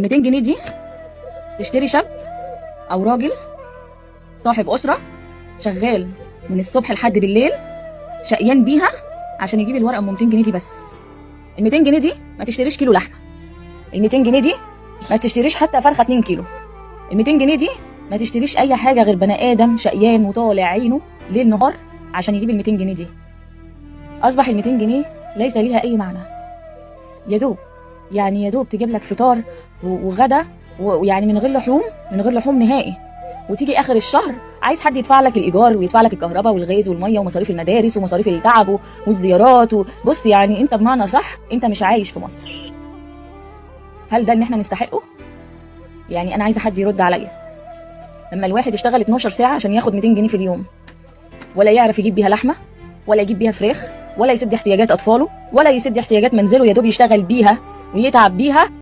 ال 200 جنيه دي تشتري شاب او راجل صاحب اسره شغال من الصبح لحد بالليل شقيان بيها عشان يجيب الورقة ام 200 جنيه دي بس. ال 200 جنيه دي ما تشتريش كيلو لحمه، ال 200 جنيه دي ما تشتريش حتى فرخة 2 كيلو، ال 200 جنيه دي ما تشتريش اي حاجة غير بني ادم شقيان وطالع عينه ليل نهار عشان يجيب ال 200 جنيه دي. اصبح ال 200 جنيه ليس ليها اي معنى، يا دوب يعني يا دوب تجيب لك فطار وغدا ويعني من غير لحوم، من غير لحوم نهائي. وتيجي اخر الشهر عايز حد يدفع لك الايجار ويدفع لك الكهرباء والغاز والمية ومصاريف المدارس ومصاريف التعب والزيارات بص يعني انت بمعنى صح انت مش عايش في مصر. هل ده اللي احنا نستحقه؟ يعني انا عايزه حد يرد عليا. لما الواحد يشتغل 12 ساعة عشان ياخد 200 جنيه في اليوم، ولا يعرف يجيب بيها لحمه ولا يجيب بيها فراخ ولا يسد احتياجات اطفاله ولا يسد احتياجات منزله، يا دوب يشتغل بيها ويتعب بيها.